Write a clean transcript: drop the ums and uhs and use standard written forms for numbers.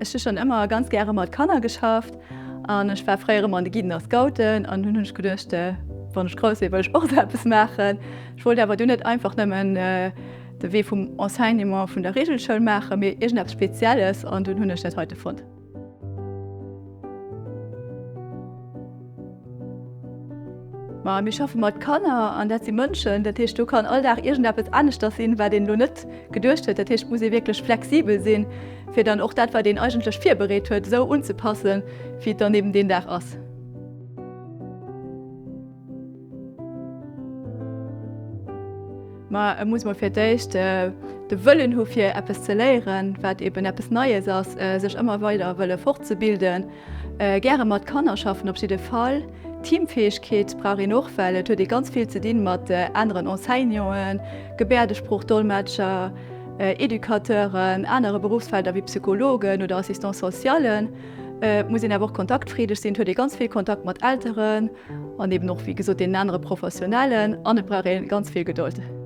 Ech hu schonn ëmmer ganz gäre mat Kanner geschafft an ech war fréier ëmmer an de Guiden a Scouten an dunn hunn ech geduecht, wann ech grouss sinn, wëll ech och esou eppes maachen. Ech wollt awer dunn net einfach nëmmen de Wee vum Enseignement vun der Reegelschoul maachen, mee iergendeppes Spezielles an dunn hunn ech dat heite fonnt. Ma mir schaffe mat Kanner an dat si Mënschen. Dat heescht, do kann all Dag iergendeppes aneschters sinn, wat een elo net geduecht huet. Dat heescht, et muss ee wierklech flexibel sinn, fir dann och dat, wat een eigentlech virbereet huet, esou unzepassen, wéi et dann eben deen Dag ass. Ma et muss mol fir d'éischt de Wëllen hu fir eppes ze léieren, wat eben eppes Neies ass, sech ëmmer weider wëlle fortzebilden, gäre mat Kanner schaffen op jidde Fall. Teamfäegkeet brauch een och, well et huet ee ganz vill ze dinn mat aneren Enseignanten, Gebäerdesproochdolmetscher, Educateuren, anere Beruffsfelder wéi Psychologen oder Assistants socialen. Et muss een awer och kontaktfreedeg sinn, et huet ee ganz vill Kontakt mat Elteren. An eben och, wéi gesot, deenen anere Professionellen. An et brauch ee ganz vill Gedold.